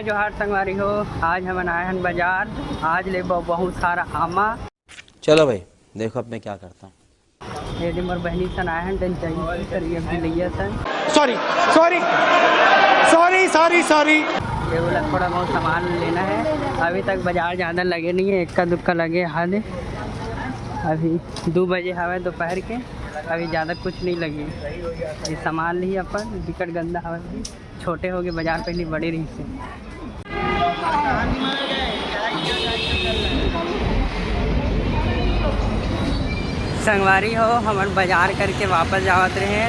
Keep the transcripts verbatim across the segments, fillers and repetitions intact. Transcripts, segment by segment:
जोहार संगवारी हो, आज हमन आए हन बाजार, आज लेबो बहुत सारा आमा। चलो भाई, देखो अब मैं क्या करता हूँ। ये दे मोर बहिनी सन आए हन, तेन चाहिए करिए भी लइया सन। Sorry, sorry, sorry, sorry, sorry. ये वाला थोड़ा बहुत सामान लेना है, अभी तक बाजार ज़्यादा लगे नहीं है, इक्का दुक्का लगे हाल है। अभी दो बजे हवे दोपहर के, अभी ज़्यादा कुछ नहीं लगे। ये सामान ली अपन, बिकट गंदा हवे, छोटे हो गए, बाजार पहले बड़े रही से। संगवारी हो, हमन बाजार करके वापस जावत रहे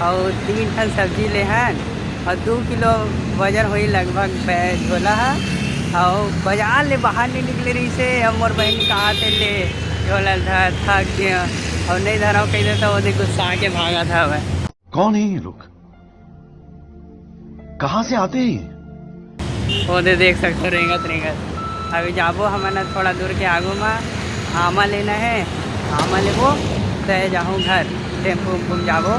और तीन ठन सब्जी ले हन और दो किलो वजन होई लगभग बै-, झोला है। और बाजार ले बाहर नहीं निकले रही से, अब मोर बहन कहा थे ले झोला धर, थक गया और नहीं धरा कह देता, वो देख गुस्सा के भागा था वह। कौन है ये लोग? कहाँ से आते हैं ये? वो दे देख सकते हो, रेंगत रेंगत। अभी जाबो हमन ह थोड़ा दूर के आगू मा आमा लेना है, आमा लेबो, तय जाहूँ घर, टेम्पू उम्पू म जाबो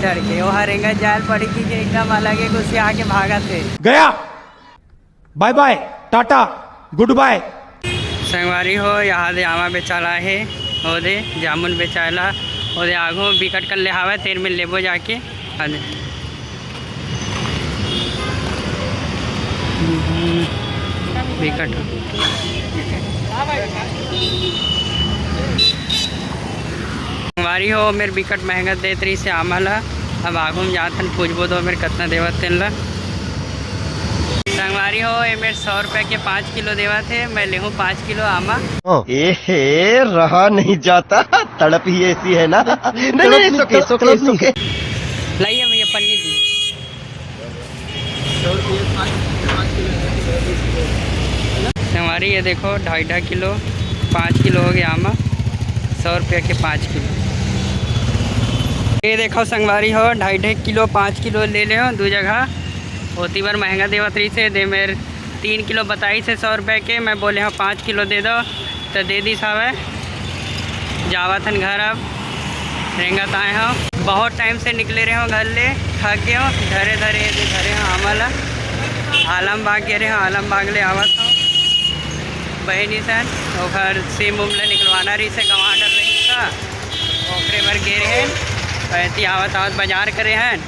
चढ़ के। ओहा रेंगत जायल पड़ी कि एकदम अलगे गुस्सिया के भागत हे। गया, बाय बाय, टाटा, गुड बाय। संगवारी हो, यहाँ दे आमा बेचाला हे, ओदे जामुन बेचाला, ओदे आगू बिकट कर ले हावय, तेन में लेबो जाके। हाँ दे। बिकट। संगवारी हो, मेर बिकट महंगा देत रही से आमा ला। अब आगू में जात हन, पूछबो दो मेर कतना देवत तेन ला। संगवारी हो, ए मेर सौ रुपया के पाँच किलो देवत हे, मैं लेहूँ पाँच किलो आमा। ए हे, रहा नहीं जाता, तड़प ही ऐसी है ना। नहीं, नहीं, नहीं, सुके, सुके, सुके। लाइए भैया पन्नी दी। संगवारी ये देखो, ढाई ढाई किलो, पाँच किलो हो गया आमा, सौ रुपया के पाँच किलो। ये देखो संगवारी हो, ढाई ढाई किलो, पाँच किलो ले ले हो दू जगह। ओती बर महंगा देवत रही से, दे मेर तीन किलो बताई से सौ रुपया के, मैं बोले हो पाँच किलो दे दो, तो दे दिस हवय। जावत हन घर अब, रेंगत आए हो। बहुत टाइम से निकले रहे हो घर ले, थक गए हो, धरे धरे ये दे धरे हो आमा ला। आलमबाग गे रहे हो, आलमबाग ले आवत हो बहिनी सन, ओकर सिम उम ले निकलवाना रही से, गंवा डर रही था, ओकरे बर गे रहे। ऐसी आवत आवत बाजार करे हैं,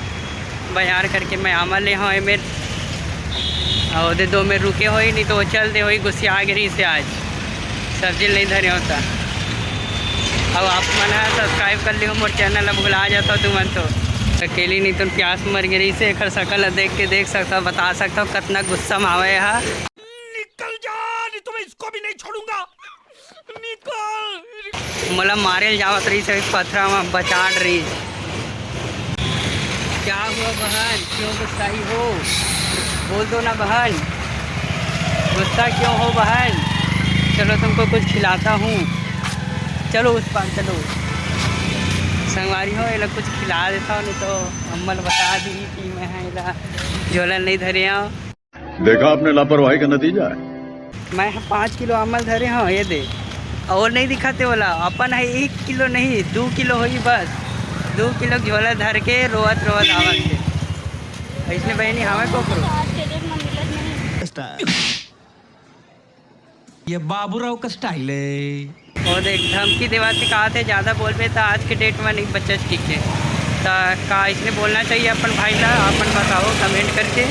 बाजार करके मैं आमा ले हो एमेर, और दे दो में रुके होई, नहीं तो वो चल दे होई, गुस्सिया आ गे रही से आज सब्जी नहीं धरे होता। अब आप मन ह सब्सक्राइब कर लिहो मोर चैनल, अब भुला जाता तुमन तो। अकेली नहीं तो प्यास मर गे रही से, एकर शकल ला देख के देख सकता, बता सकता कतना गुस्सा में आवे हा। निकल जा, नहीं तो मैं इसको भी नहीं छोड़ूंगा। निकल। मोला मारे ल जावत रही से पथरा में बचाड़ रही। क्या हुआ बहन, क्यों गुस्साई हो? बोल दो ना बहन, गुस्सा क्यों हो बहन? चलो तुमको कुछ खिलाता हूँ, चलो उस पार चलो। संगवारी हो, ये लोग कुछ खिला देता हूँ, नहीं तो अम्मा ल बता दी कि मैं है इला झोला नहीं धरे आओ। देखा आपने लापरवाही का नतीजा है। मैं ह पाँच किलो आमा ल धरे हव, ये दे। और नहीं दिखाते वाला, अपन है एक किलो नहीं, दो किलो होई बस। दो किलो झोला धर के रोवत रोवत आवत हे। इसने बहनी हमें को करो। आज के डेट में मिलत नहीं। ये बाबूराव का स्टाइल है। और देख, धमकी देवाथे, कहा थे, "ज्यादा बोलबे त आज के डेट में नहीं बच्चा ठीक है।" त का इसने बोलना चाहिए अपन भाई ला? अपन बताओ कमेंट करके।